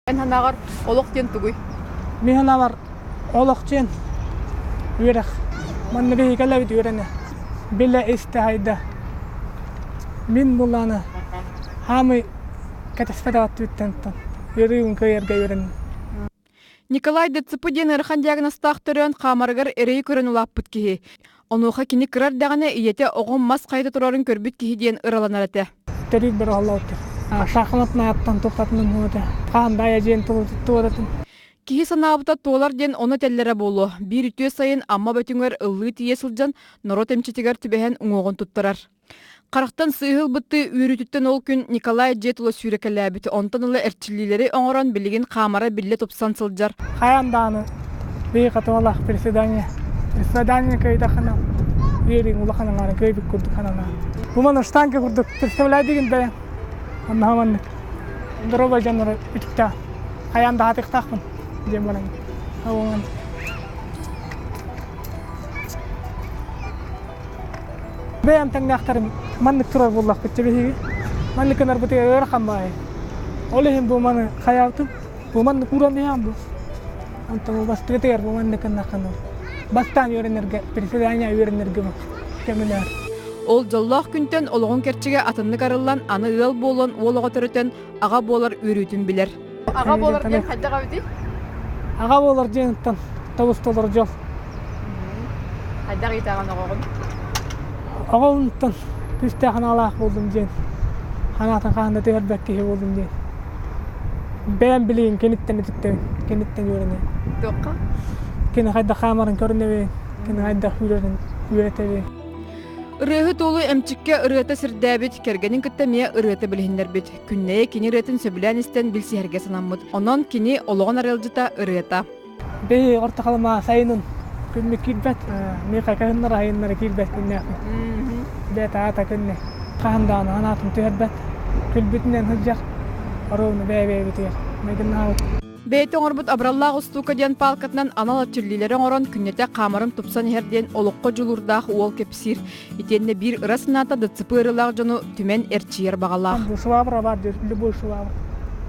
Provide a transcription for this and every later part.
Эн санааҕар олох диэн тугуй? Мин санаабар олох диэн үөрэх. Манна биһиги кэлэбит үөрэнэ. Билэ истэ хайда. Мин буллаана хаамый кэтэспэтэх өттүттэн үөрүүгүн кыайарга үөрэнним. Николай ДЦП диэн ыарахан диагнозтаах төрөөн хаамарыгар эрэйи көрөн улааппыт киһи. Онуоха кини кыра эрдэҕинэ ийэтэ оҕом мас хайыта турарын көрбүт киһи диэн ыраланар этэ. Төрүүр бороһолоотур. Шахматнааттан туттатынан хуота. Хаан дайа диэн туотатын. Киһи санаабыта туолар диэн ону этэллэрэ буолуо. Биир үтүө сайын Амма Бөтүҥэр ыллыы тиийэ сылдьан норуот эмчитигэр түбэһэн уҥуоҕун туттарар. Харахтан сыыһы ылбыттыы үөрүүтүттэн ол күн Николай дьиэ тула сүүрэкэлээбит, онтон ыла эрчиллиилэри оҥорон билигин хаамара биллэ тупсан сылдьар. Хайаан даҕаны биһи хатылалаах председание. Председание кыайдахына үөрүүҥ улахан аҥаара кыайбыт курдук сананаа. Бу маны штанга курдук представляйдыгын бэйэҥ. Онно маннык доруобай дьоннору үтүктээ. Хайаан да хатыктаахпын диэн баран. Бэйэм тэҥнээхтэрим маннык турар буоллахпыт дьэ биһиги. Маннык гынарбытыгар ыарахан баайы. Ол иһин бу маны хайаабытым. Бу маннык ууран иһэм бу. Онтон бу бастакытыгар бу маннык гыннаххына бастаан үөрэнэргэ, приседание үөрэнэргэ бу көмөлөөр. Ол дьоллоох күнтэн олоҕун кэрчигэ атыннык арыллан, аны ыал буолан, уол оҕо төрөтөн, аҕа буолар үөрүүтүн билэр. Аҕа буолар диэн хайдах эбитий? Аҕа буолар диэн тобус толору дьол. Хайдах ыйытаҕын оҕоҕун? Оҕобунтан күүстээх аналаах буоллум диэн, ханаатын хаһан да түһэрбэт киһи буоллум диэн. Бэйэм билигин киниттэн үтүктэбин, киниттэн үөрэнэбин. Туохха? Кини хайдах хаамарын көрүнэбин, кини хайдах үүрэрин үөрэтэбин. Ырыаһыт уолу эмчиккэ ырыата сирдээбит, кэргэнин кытта эмиэ ырыата билиһиннэрбит. Күннэйэ кини ырыатын сөбүлээн истэн билсиһэргэ санаммыт. Онон кини олоҕун арыалдьыта ырыата. Бэйи орто халыма сайынын күннүк киирбэт, миэхэ кыһыннар айыннары киирбэт күннээхпин. Бэйэтэ аата күннэ. Хаһан даҕаны анаатын түһэрбэт, күлбүтүнэн сылдьар, оруобуна бэйэ-бэйэбитигэр майгыннаабыт. Бэйэтэ оҥорбут абыраллаах устуука диэн паалкатынан анал эрчиллиилэри оҥорон күннэтэ хаамарын тупсан иһэр диэн олоххо дьулуурдаах уол кэпсиир. Итиэннэ биир ыра санаата ДЦП ыарыылаах дьону түмэн эрчийэр баҕалаах. Швабра бар диир, любой швабра.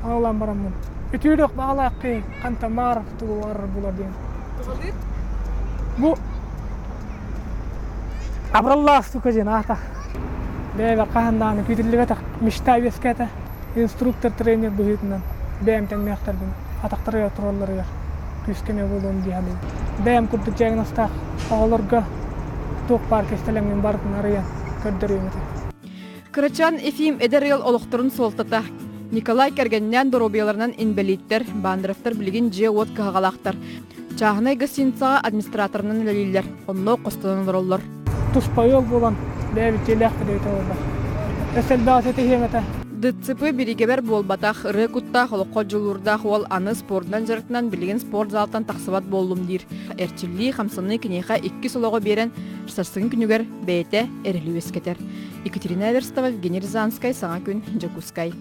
Аналан бараммын. Үтүөрүөх баҕалаах киһи хантан баар тугу барар булар диэн. Туһалыыр? Бу абыраллаах сука диэн аата. Бэйэбэр хаһан даҕаны күүтүллүбэтэх мечта үөскээтэ. Инструктор тренер быһыытынан бэйэм тэҥнээхтэрбин атахтарыгар туралларыгар күүскэ буолуом дии саныыбын. Бэйэм курдук диагнозтаах оҕолорго туох баар кистэлэҥин барытын арыйан көрдөрүөм этэ. Кырачаан Ефим эдэр ыал олохторун суолтата. Николай кэргэнинээн доруобуйаларынан инбэлииттэр, Бандеровтар билигин дьиэ-уот кыһалҕалаахтар. Чааһынай гостиницаҕа администраторынан үлэлииллэр, онно хостонон олороллор. Туспа ыал буолан бэйэбит дьиэлээхпит эбитэ буолла. Өссө элбэҕи ситиһиэм этэ. ДЦП бириигэбэр буолбатах, ырыа куттаах, олоххо дьулуурдаах уол аны спордунан дьарыктанан билигин спорт залтан тахсыбат буоллум диир. Эрчиллии, хамсаныы киниэхэ иккис олоҕу биэрэн, сарсыҥҥы күнүгэр бэйэтэ эрэли үөскэтэр. Екатерина Эверстова, Евгений Рязанскай, Саҥа күн, Дьокуускай.